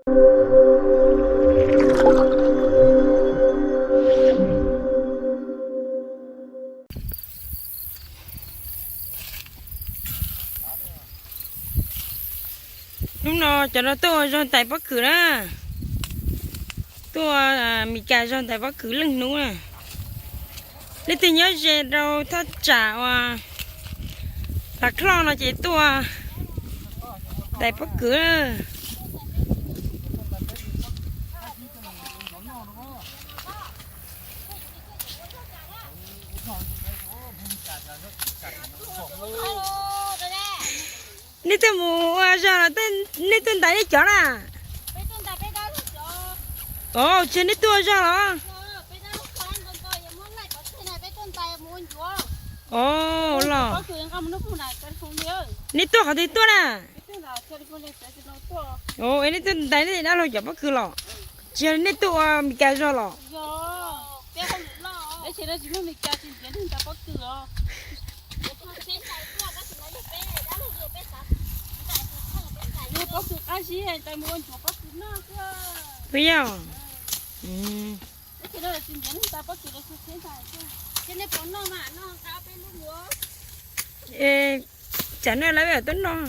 Hnub no cov no tuaj ua zog ntais pob kws na. Tuaj Mes Kas zog ntais pob kws leej hnub na. Leej twg nyob ze rau thaj tsam uas Tav Kloj no ces tuaj ntais pob kws. Nej tuaj mus ua zog los nej tuaj ntais nej cov na? Os, tsis nej tuaj ua zog los? Os, los nej tuaj qhov twg tuaj na? Es nej tuaj ntais nej dab laug cov pob kws los? Tsis yog nej tuaj ua Mes Kas zog los? Puas yog? Es tsam no lawv tuaj noj.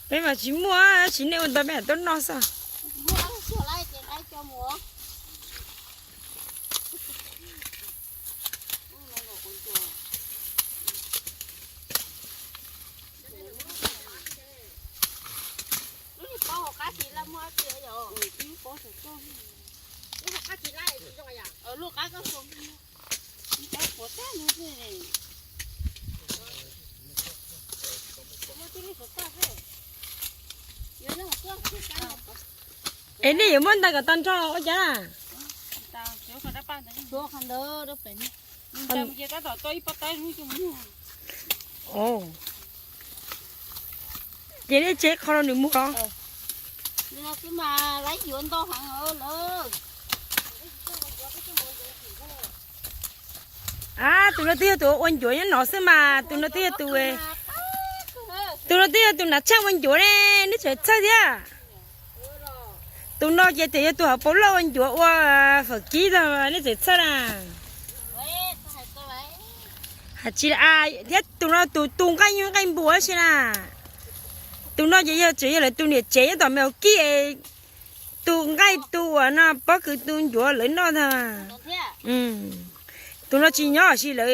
Peb mas tsis muaj, tsis nej ua ntau peb tuaj noj xwb. Es nej yuav muab ntais kom tag nrho ua cas? Ces nej tseg qho rau nws mus los? Ab, tus no twb yog tus ua ncuav nyob no xwb mas, tus no twb yog tus, tus no twb yog tus hnav tsheej ua ncuav ne, neb tseem txhawj thiab. Tus no ces tseem yog tus hauv paus loj ua ncuav ua fawm kib tag, neb tseem txhawj na. Hais tsis thiab, tus no tus tu nqaij nyuj nqaij npua si na. Tus no ces yog tseem yog lawv tus niam tsev nyob tom me hauv kib es tu nqaij tu uas no pob kws tu ncuav lawv noj tag. Tus no tsis nyob si lawv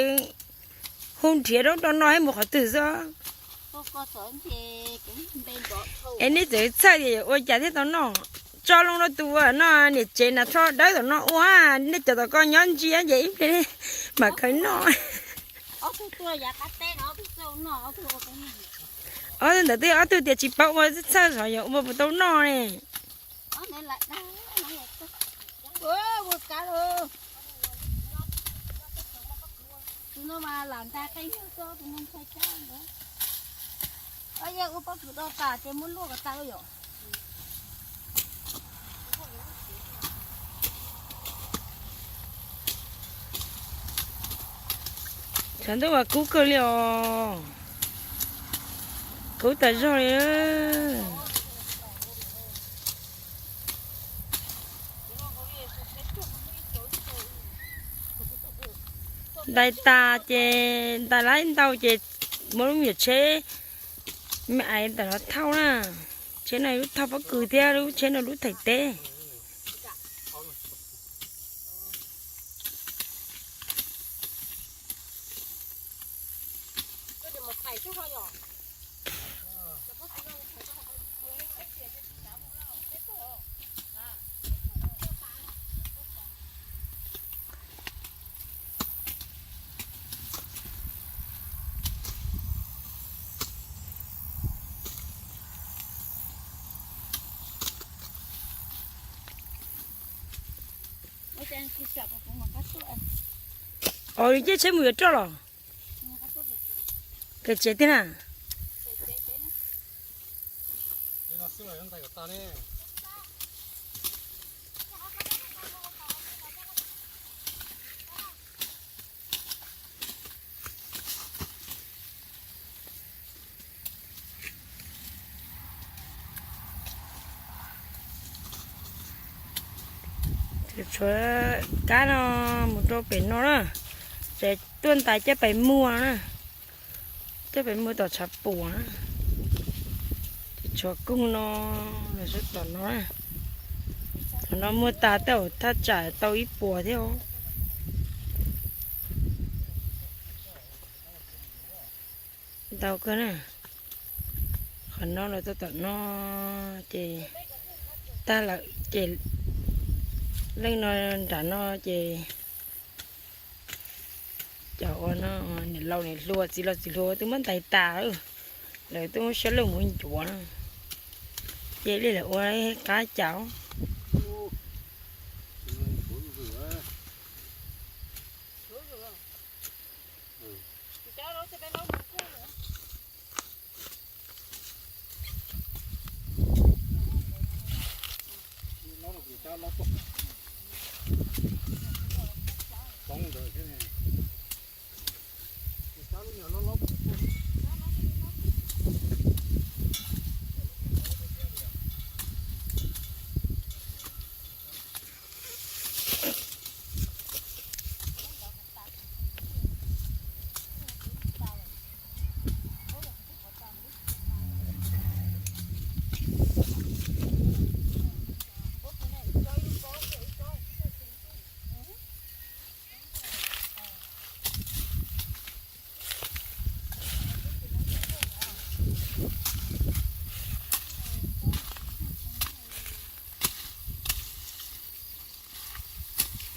hu nrhiav rau rau no mus qhov twg xwb. Es neb txawm txhawj tias ua cas thiaj tau noj. Tso loo rau tus uas no niam tsev na, tso dawb tom no ua, nej cov tom ko nyob ntsia ces ib pliag mam khaws noj. Ob tug ntawd twb ob tug tias tsis paub ua, txhawj xyov yuav ua puas tau noj ne. Tshav ntuj mas kub kawg li os, kub tas zog li. Ntais tas ces ntais lawm ntau ces muab lub me nyuam tsheb me ais ntawm no thauj na. Tsheb no lub thauj pob kws thiab lub tsheb no lub thaij teb. Os, caij tsheb mus yuav roj los? Pem tsev tiag na. Tshuav kab no mus rau pem no na, ces tuaj ntais coj pem muag na, coj pem muag tom tshav puam na. Ces tshuav koog no, lawv sab tom no na. Tom no muag tas tej zaum thaj tsam tau ib puas thiab os. Ntau kawg na. Qhov no los tau tom no ces tag lawm ces leej no nram no ces cov ua no niam laus niam hluas txiv laus txiv hluas twb muab ntais tas, lawv twb muab siab lug mus ncuav no. Ces li lawv ua qab cas.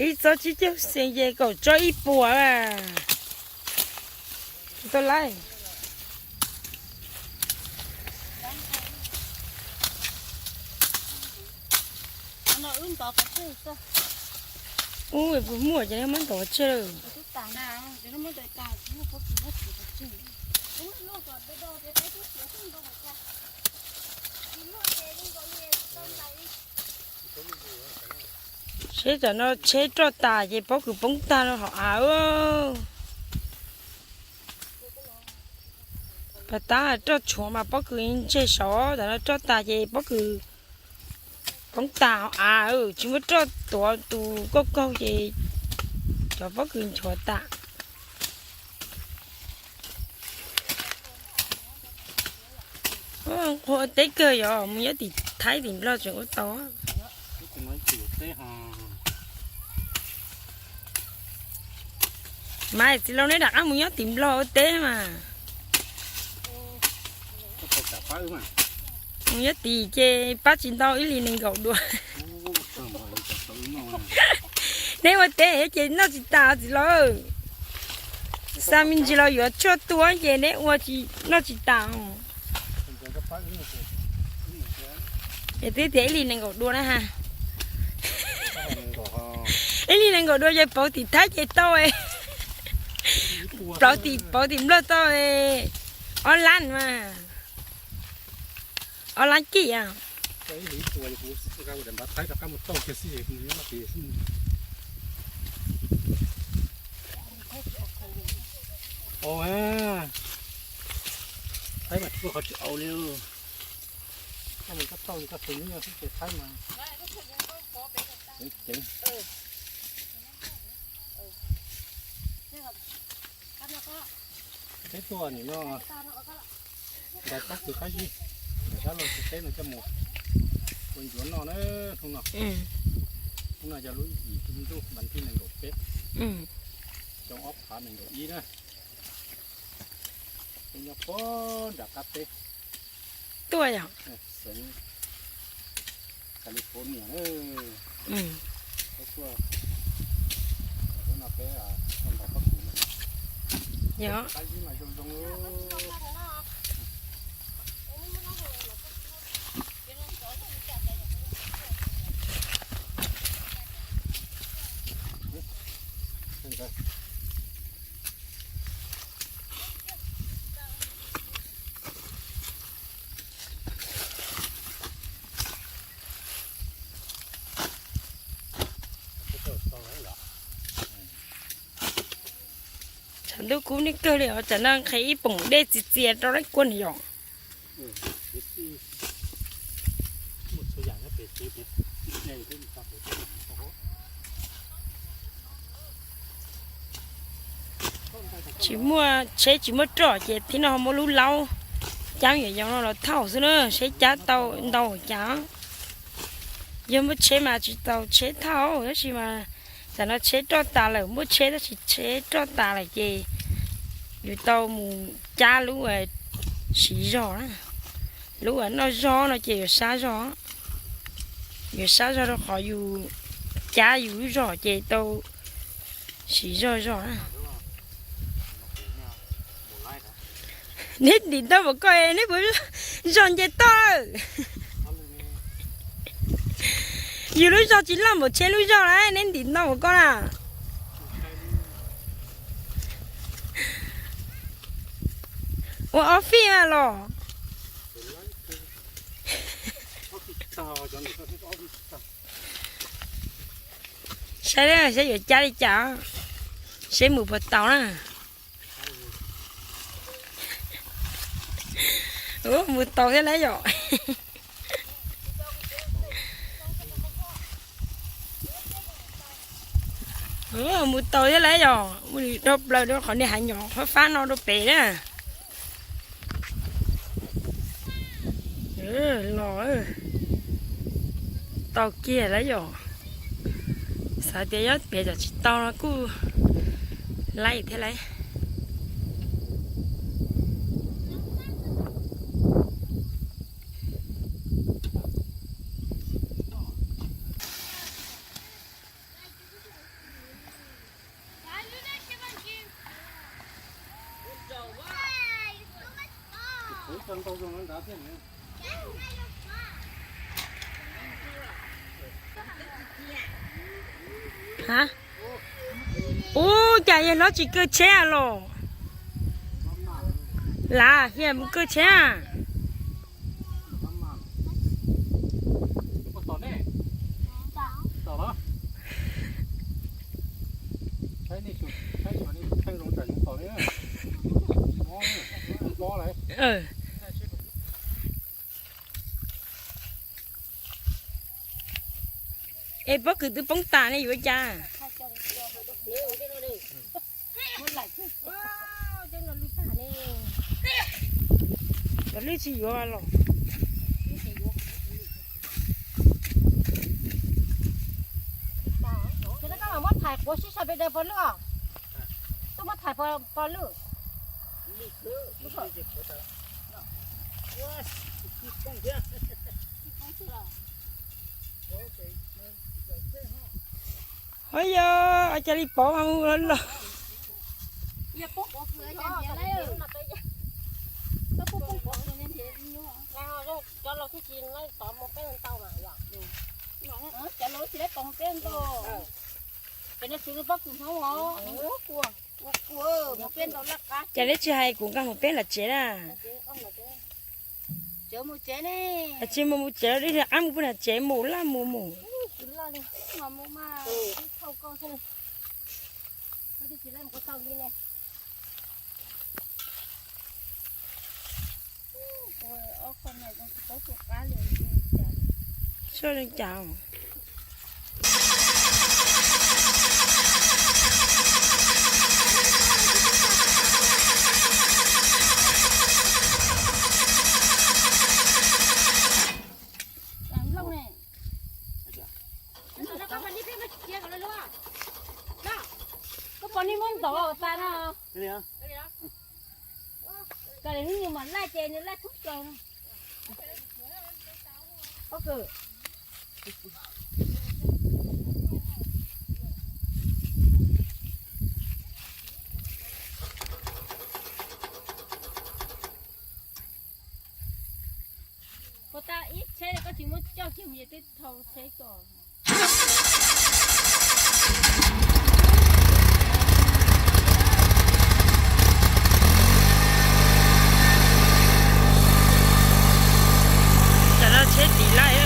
Ib txob tsib caug xees ces kaum tsob ib puas. Tau lawm. Ub, puas muaj ces muab ntov tseg lawm. Seb tam no tsheb roj tas ces pob kws poob tag rau hauv av. Pas tab roj tshuav mas pob kws ntseg saud, tam no roj tas ces pob kws poob tag hauv av, tsis muaj roj tuav tus kauj kaug ces cov pob kws nchuav tas. Ua teb kawg yog mus nyob tim Thaib tim Nplog tseem ua tau. Mas txiv laus neb rov qab mus nyob tim Nplog ua teb mas. Mus nyob tim ces pab tsis ntau ib hlis nees nkaum dua. Neb ua teb ces noj tsis tas txiv laus. Xa me ntsis los yuav tshuaj tua ces neb ua noj tsis tas. Es twb tias ib hlis nees nkaum dua na ha. Ib hlis nees nkaum dua ces pauv tim Thaib ces tau. Pauv tim, pauv tim Nplog tau ob lab mas. Ob lab kij a. Thaib mas tsis muaj qhov tsis au li. Koj mus koj tau koj tus nyob xwb ces Thaib mas ceev ceev. Teb tuaj nim no ntais pob kws qab zib, ntais dab laug tsis teb no coj mus ua ncuav noj na. Hnub no, hnub no yog lub yim hli ntuj vas thib nees nkaum peb, xyoo ob phav nees nkaum ib na. Peb nyob puag nram qab teb tuaj yog xeev California na. Peb tuaj, hnub no peb tuaj ntais pob kws no. Yog qab zib mas zoo zoo. Tshav ntuj kub nej kawg li os, tsam no nqhis ib poom dej txias txias rau lawv kua yom. Muaj txhua yam nyob pem tsev pem, txij dej peb mus txog pem teb mus txog hauv. Tsis muaj tsheb tsis muaj roj ces thib no ho muab lub laub cab me nyuam yaus no los thauj xwb na, seb cab tau ntau cas. Yog muaj tsheb mas tsis tau tsheb thauj, tab sis mas tam no tsheb roj tas lawm, muaj tsheb tab sis tsheb roj tas lawm ces yus tau mus cab lub siv zog na. Lub noj zog no ces yuav sab zog, yuav sab zog rau qhov yus cab yus lub zog ces tau siv zog zog na. Neb ntim ntau npaum ko neb puas zog nce toj lawm? Yus lub zog tsis loj npaum tsheb lub zog na, neb ntim ntau npaum ko na. Ua ob fij mas los. Saib saib yuav cab li cas, seb mus puas tau na. Mus tau thiab lauj yom. Mus tau thiab lauj yom, mus dhau plaws rau qhov niag hav nyom fab fab no rau pem na. Los tau kiag lauj yom. Xav tias nyob pem tsam tsis tau no kuj laij thiab lauj. Ub, cas yog no tsis kaw tsheb los? Lav, mus kaw tsheb. Es pob kws twb poob tas ne, yuav ua cas? Cov lwj tsis yuav los. Ces koj mam muab thaiv quav sib sau pem pog lwj os. Tuaj muab thaiv pog lwj. Ho yog ua cas li pov mas mus los. Cov laus thiaj tsis laij tos mus peb ntau mas yom. Cov laus tsis laij tos mus peb ntau. Cov no xwv pob kws Hmoob os. Mus peb ntau laj qab. Cas neb tsis hais kuv nqa mus peb lawm tsev na? Tsis mus mus tsev, qab mus peb lawm tsev mus laj mus mus. Soj zoo cas. Koj pom neb muab ntov tas no. Koj li hnub nws mam laij ces nws laij thub plaws no. Puas tas ib tsheb koj tsis muab coj kiag mus ces twb dhau tsheb koj. Tam no tsheb tiv laij.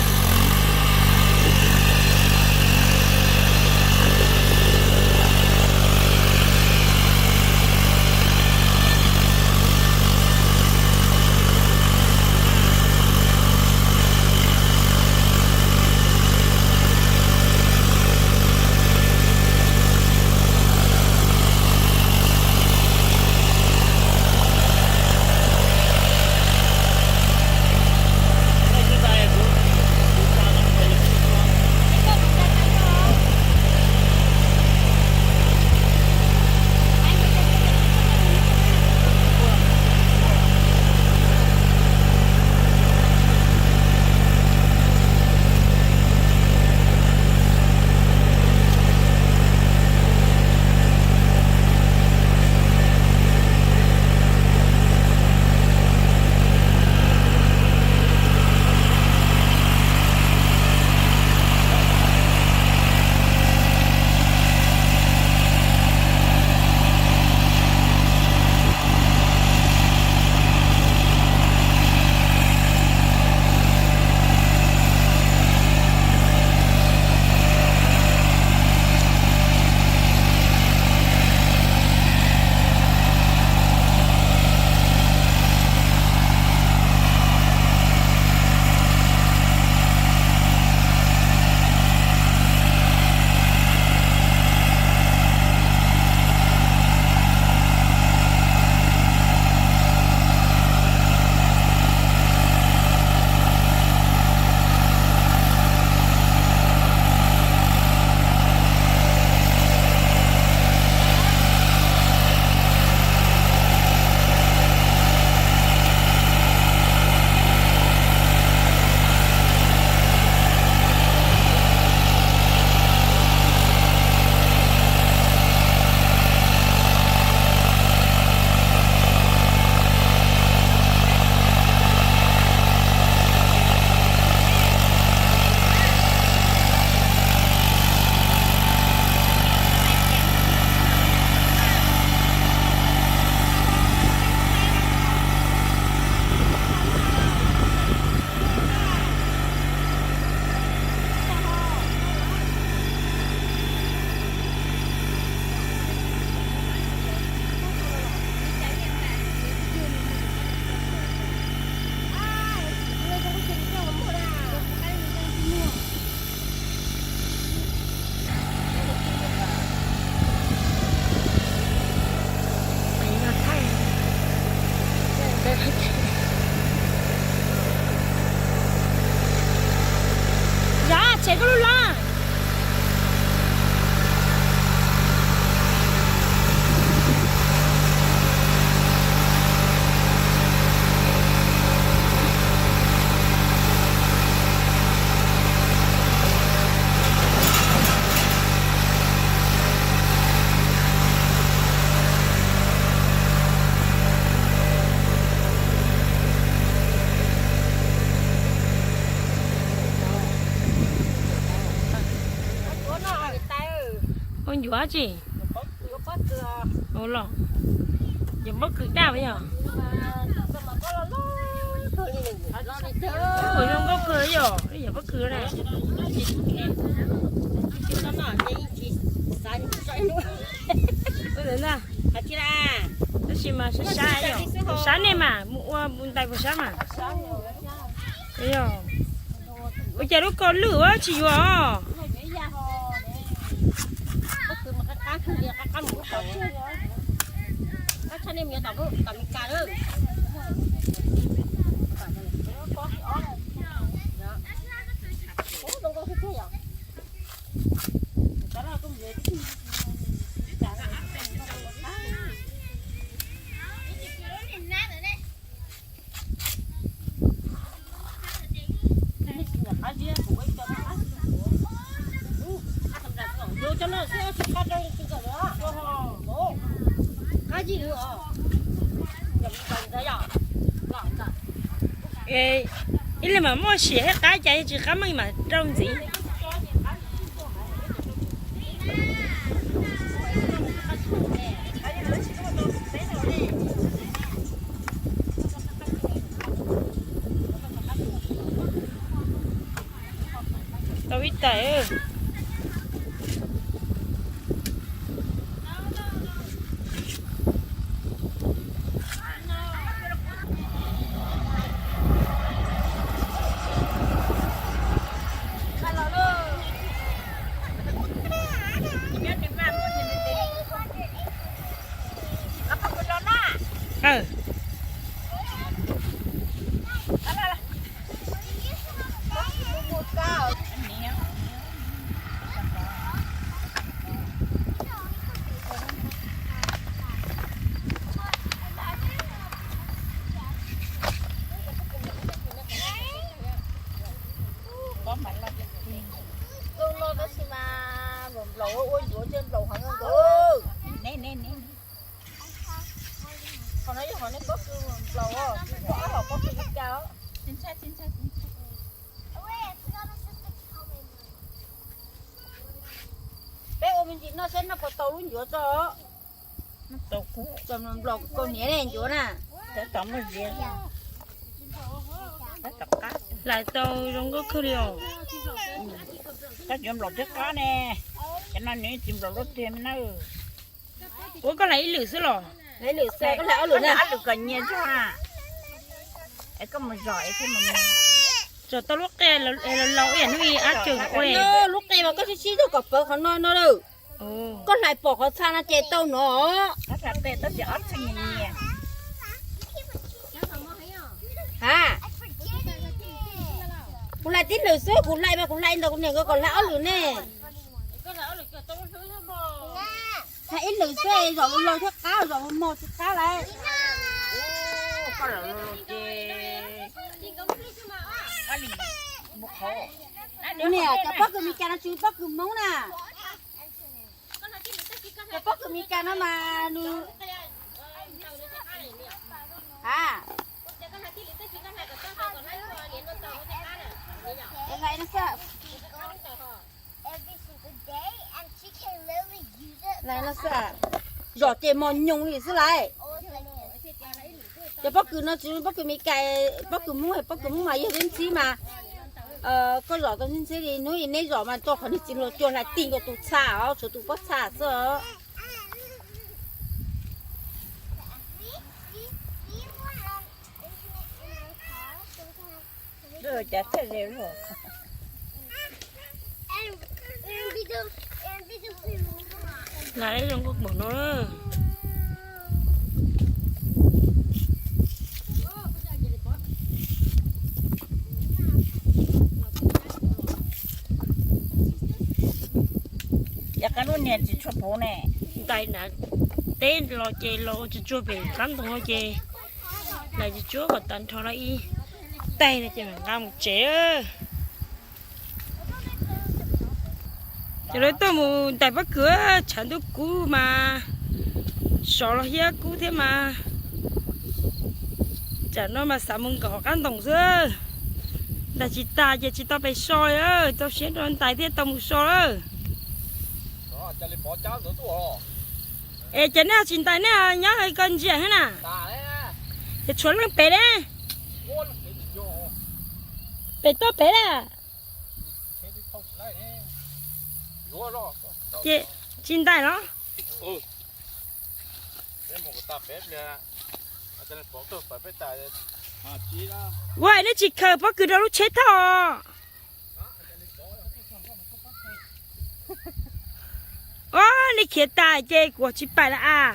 Zab, tshem koj lub lab. Ua ncuav tsi? Ua los, yog pob kws daj yog. Ua zoo nkauj kawg yog, yog pob kws na. Tab sis mas sab sab yog, sab nej mas mus ua ntais puas sab mas. Ua cas lub ko lwj ua tsis yuav os? Ib leeg mas muaj sia thiab qab cas tsis qab meej mas rau ntxiv. Tau ib tais. Tus no tab sis mas nplaum ua ncuav cia nplaum hov nkaus. Qhov no yog qhov nej pob kws nplaum, ob hom pob kws li cas. Peb ua me ntsis noj saib noj puas tau lub ncuav tso. Tau nplaum kaus hniav ne ncuav na. Hlais tau zoo nkauj kawg li os. Koj ncuav nplaum twb qab ne, cov no nws tsis nplaum dab tsi na. Ua koj hlais ib lwm xwb los? Hlais ib lwm xwb, koj hlais ob lwm na. Ob lwm kom nyias zog na. Es koj mus zom es thiaj mus. Zom tau lub qe los laus ib yam hnub ib ab tseem ua. Lub qe mas koj sib sib zog kom pawv qhov no no lawm. Koj hlais pom qhov txha no ces tau no. Ha, kuv hlais tib lwm xwb, kuv hlais mas kuv hlais ntawm kuv niam nkawd kom hlais ob lwm ne. Hlais ib lwm xwb, zom laus thiab qab, zom mos tsis qab lawm. Kuv niam cov pob kws Meskas no tsis pob kws Hmoob na. Cov pob kws Meskas no mas nws, ha, hlais no xwb, hlais no xwb, zom ces mos nyoos li xwb lawm. Cov pob kws no tsis pob kws Meskas, pob kws Hmoob, pob kws Hmoob mas yog ntxhib ntxhib mas, koj zom tau ntxhib ntxhib li hnub ib neb zom mas tau qhov niag txiv hluas cuag hlais ti nkaus tus txha os, tshuav tus pob txha xwb os. Hlais zoo nkauj npaum no. Niag tsis tshua puv ne. Ntais na, teb los ces los ua tsuag tsuag pem qab ntoo ces ntais tsis tsuag kom tag nrho no ib taig no ces mam nqa mus tsev. Ces lawv tuaj mus ntais pob kws, tshav ntuj kub mas sov los hiab kub thiab mas. Tsam no mas xav mus nkaum qab ntoos xwb. Ntais tsis tas ces tsis tau pes so li, tau siab rau ntais thiaj tau mus so lawm. Es ces nej tsis ntais nej nyob ko ntsia thiab na. Ces tshuav leej pem ne. Pem tuaj pem na. Ces tsis ntais los. Ua nej tsis khaws pob kws rau lub tsheb thauj. Os, nej khiav tas ces kuv tsis pais lawm as.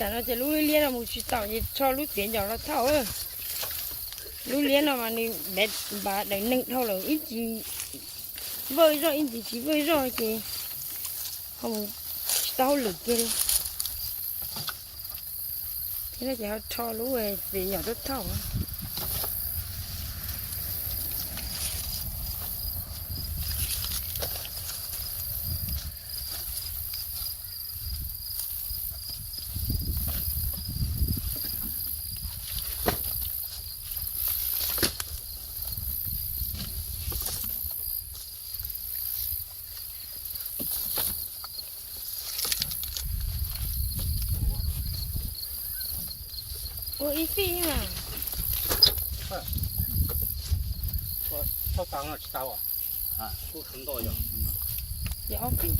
Tam no ces lub liab no mus tsis taus ces tso lub tiav ncaus los thauj. Lub liab no mas nws npav daim neeg dhau lawm, ib ntsis vawj zog ib ntsis tsis vawj zog ces ho mus tsis tau hauj lwm kiag li. Thiab no ces ho rho lub tiav ncaus tuaj thauj. Ua ib fij mas. Thauj tas no tsis tau. Kuj tsis nto yog. Ces ob fij.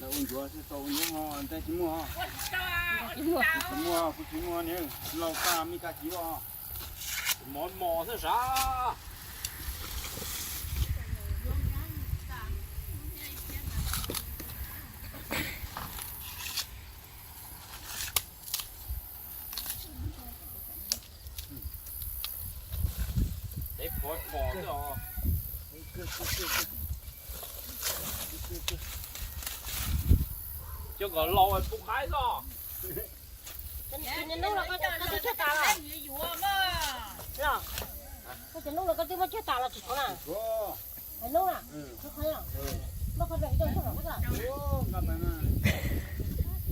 Ntawd ua ncuav xwb, tau ua ncuav ho ntev tsis muaj. Tsis muaj, kuv tsis muaj, lauj, kaj me kaj tsis muaj. Mos mos xwb sav. Cov kom laus pub qaib xwb. Cov nub no koj twb cog tas los? Los, koj cov nub no koj twb muab cog tas los tsis tshuav na? Nub na, muab qhov ntawd coj txog los koj.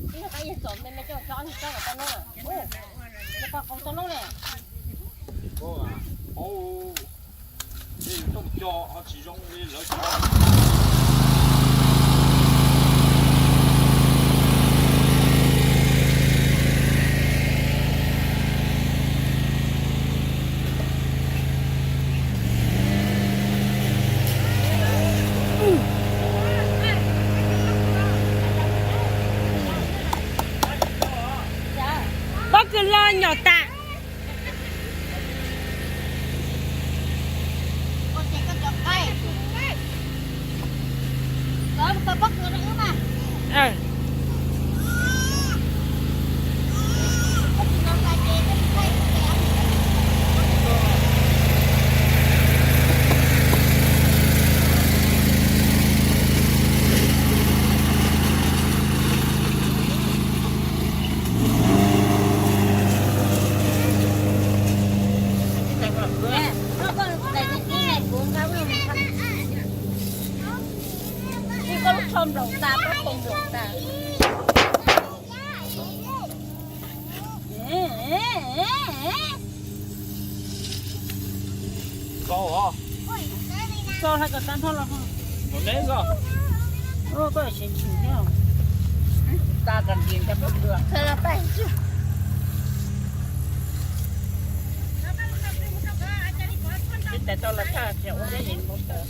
Ib yog qab yog txom me me coj cov ob tsob los tau nub na. Ua, nws pog qaug tau nub ne. Pob kws los nyom tas. Koj hla kom tag nrho los. Koj siav tshwm thiab. Tag kas tis rau pob kws. Ib tais tau los tshaj tseem ua dab yees mus tawm.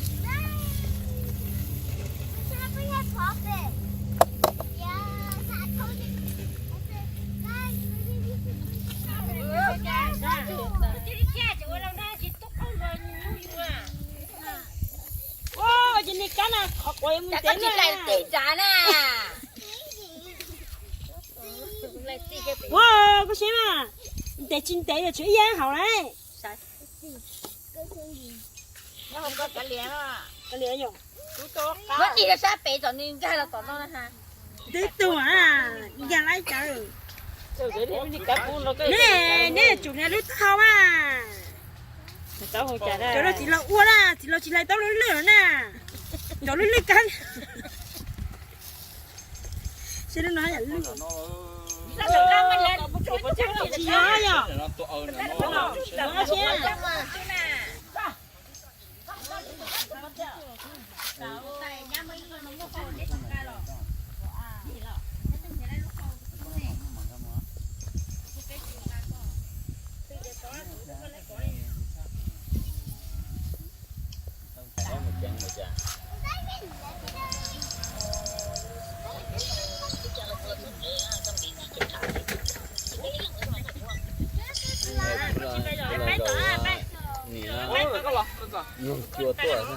Ua ces niag kab na qhov quav yuav mus ntev na. Ua koj saib mas, ntev tsis ntev yog tshuav ib yam haus lauj. Muab tig rau sab pem tom nws nkag los tom no na ha. Twb tuag na, nkag laib cawv. Neb, neb tsum nrhiav lub taub hau mas. Cov no txiv laus ua na, txiv laus tsis laib taub lwj lwj na. Cov lwj lwj kab. Seb lub no yam lwj. Tsis yog yom. Nws cua tuaj.